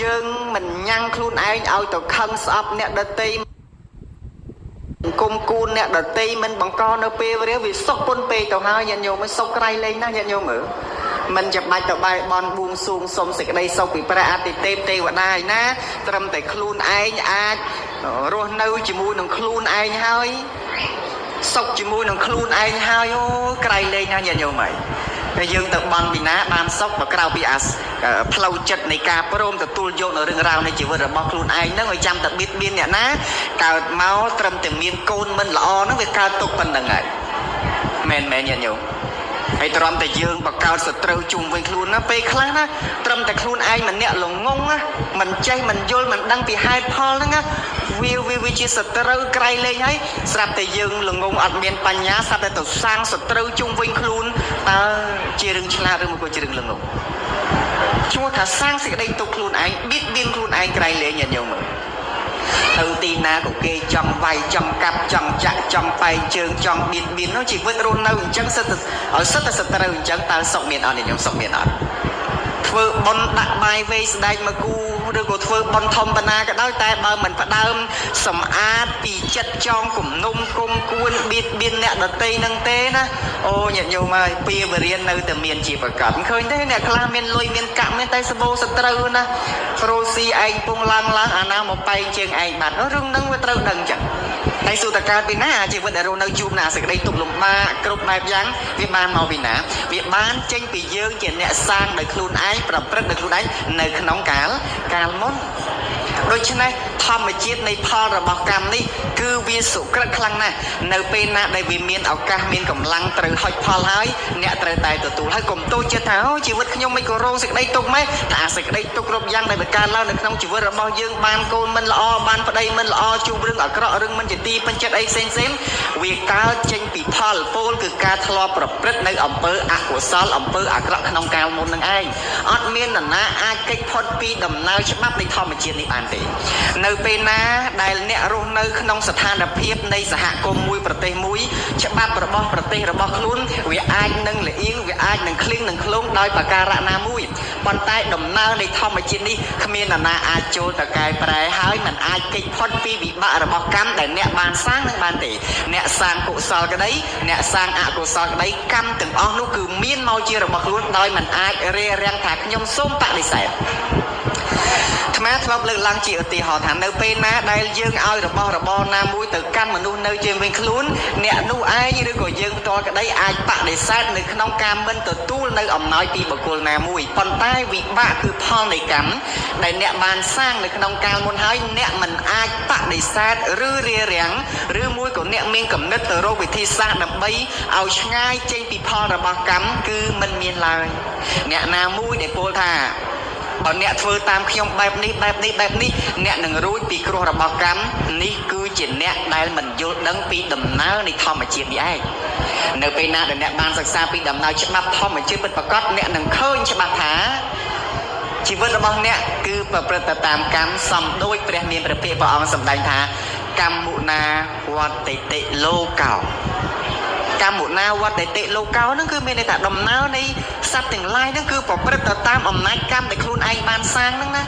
យើងមិនញ៉ាំងខ្លួនឯងឲ្យទៅខឹងស្អប់អ្នកដតីគុំគួនអ្នកដតីមិនបង្កនៅពេលវេលាវាសុកពុនពេកទៅហើយញាតិញោមសុកក្រៃលែងណាស់ញាតិញោមមើលមិនចាំបាច់ទៅបែបន់បួងសួងសុំសេចក្តីសុខពីព្រះអតិទេពទេវតាឯណាត្រឹមតែខ្លួនឯងអាចរស់នៅជាមួយនឹងខ្លួនឯងហើយសុខជាមួយនឹងខ្លួនឯងហើយអូក្រៃលែងណាស់ញាតិញោមហើយតែយើងទៅបន់ពីណាបានសុខបើក្រៅពីអាផ្លូវចិត្តនៃការព្រមទទួលយកនៅរឿងរ៉ាវនៃជីវិតរបស់ខ្លួនឯងហ្នឹងឲ្យចាំតែបៀតបៀនអ្នកណាកើតមកត្រឹមតែមានកូនមិនល្អហ្នឹងវាកើតទុកប៉ុណ្្នឹងហើយមែនមែនញាតិញោមហើយត្រឹមតែយើងបង្កើតសត្រូវជុំវិញខ្លួនណាពេលខ្លះណាត្រឹមតែខ្លួនឯងម្នាក់ល្ងងណាមិនចេះមិនយល់មិនដឹងពីហេតុផលហ្នឹងណាវាវាវាជាសត្រូវក្រៃលែងហើយស្រាប់តែយើងល្ងងអត់មានបញ្ញាស្រាប់តែទៅសាងសត្រូវជុំវិញខ្លួនតើជារឿងឆ្លាតឬមួយក៏ជារឿងល្ងងឈ្មោះថាសាងសេចក្តីទុកខ្លួនឯងបៀតបៀនខ្លួនឯងក្រៃលែងញាតិញោមមើលទៅទីណាក៏គេចង់វាយចង់កាប់ចង់ចាក់ចង់បែកជើងចង់បៀតបៀននោះជីវិតរស់នៅអញ្ចឹងសិតតែឲ្យសិតតែសត្រូវអញ្ចឹងតើសុខមានអត់ញាតិញោមសុខមានអត់ធ្វើបុណ្យដាក់បាយវេស្ដែកមកគូឬក៏ធ្វើបុណ្យធំបណ្ណាក៏ដោយតែបើមិនផ្ដើមសម្អាតពីចិត្តចងគំនុំគុំគួនបៀតបៀនអ្នកដតីនឹងទេណាអូញាតិញោមហើយពីវរិយនៅតែមានជាប្រកបឃើញទេអ្នកខ្លះមានលុយមានកាក់មានតែសបោសត្រូវណារោស៊ីឯងពងឡើងឡើងអាណាមកបែងជើងឯងបាត់រឿងហ្នឹងវាត្រូវដឹងចឹងតែសុតកើតពីណាជីវិតដែលរស់នៅជួបណាសេចក្តីទុក្ខលំបាកគ្រប់បែបយ៉ាងវាបានមកពីណាវាបានចេញពីយើងជាអ្នកសាងដោយខ្លួនឯងប្រព្រឹត្តដោយខ្លួនឯងនៅក្នុងកាលកាលមុនដូច្នេះធម្មជាតិនៃផលរបស់កម្មនេះគឺវាសុក្រិតខ្លាំងណាស់នៅពេលណាដែលវាមានឱកាសមានកម្លាំងត្រូវហុចផលហើយអ្នកត្រូវតែទទួលហើយកុំទោសចិត្តថាអូជីវិតខ្ញុំមិនក៏រងសេចក្តីទុក្ខម៉េះថាសេចក្តីទុក្ខគ្រប់យ៉ាងដែលវាកើតឡើងនៅក្នុងជីវិតរបស់យើងបានកូនមិនល្អបានប្តីមិនល្អជួបរឿងអាក្រក់រឿងមិនជាទីពេញចិត្តអីផ្សេងផ្សេងវាកើតចេញពីផលពោលគឺការធ្លាប់ប្រព្រឹត្តនៅអំពើអកុសលអំពើអាក្រក់ក្នុងកាលមុននឹងឯងអត់មាននរណាអាចគេចផុតពីដំណើរច្បាប់នៃធម្មជាតិនេះបានទេនៅពេលណាដែលអ្នករស់នៅក្នុងស្ថានភាពនៃសហគមន៍មួយប្រទេសមួយច្បាប់របស់ប្រទេសរបស់ខ្លួនវាអាចនឹងលៀងវាអាចនឹងឃ្លៀងនឹងឃ្លងដោយប្រការៈណាមួយប៉ុន្តែដំណើរនៃធម្មជាតិនេះគ្មាននរណាអាចចូលទៅកែប្រែហើយមិនអាចគេចផុតពីវិបាករបស់កម្មដែលអ្នកបានសាងនឹងបានទេអ្នកសាងកុសលក្តីអ្នកសាងអកុសលក្តីកម្មទាំងអស់នោះគឺមានមកជារបស់ខ្លួនដោយមិនអាចរារាំងថាខ្ញុំសូមបដិសេធអាត្មាធ្លាប់លើកឡើងជាឧទាហរណ៍ថានៅពេលណាដែលយើងឲ្យរបស់របរណាមួយទៅកាន់មនុស្សនៅជុំវិញខ្លួនអ្នកនោះឯងឬក៏យើងផ្ទាល់ក្តីអាចបដិសេធនៅក្នុងការមិនទទួលនៅអំណោយពីបុគ្គលណាមួយប៉ុន្តែវិបាកគឺផលនៃកម្មដែលអ្នកបានសាងនៅក្នុងកាលមុនហើយអ្នកមិនអាចបដិសេធឬរារាំងឬមួយក៏អ្នកមានគំនិតទៅរកវិធីសាស្ត្រដើម្បីឲ្យឆ្ងាយចេញពីផលរបស់កម្មគឺមិនមានឡើយអ្នកណាមួយដែលពោលថាបើអ្នកធ្វើតាមខ្ញុំបែបនេះបែបនេះបែបនេះអ្នកនឹងរួចពីគ្រោះរបស់កម្មនេះគឺជាអ្នកដែលមិនយល់ដឹងពីដំណើរនៃធម្មជាតិនេះឯងនៅពេលណាដែលអ្នកបានសិក្សាពីដំណើរច្បាប់ធម្មជាតិពិតប្រាកដអ្នកនឹងឃើញច្បាស់ថាជីវិតរបស់អ្នកគឺប្រព្រឹត្តទៅតាមកម្មសំដូចព្រះមានព្រះភិក្ខព្រះអង្គសម្ដែងថាកម្មមុណាវត្តតិលោកោកម្មមុណាវត្តតិលោកោហ្នឹងគឺមានន័យថាដំណើរនៃសត្វទាំងឡាយហ្នឹងគឺប្រព្រឹត្តទៅតាមអំណាចកម្មដែលខ្លួនឯងបានសាងហ្នឹងណា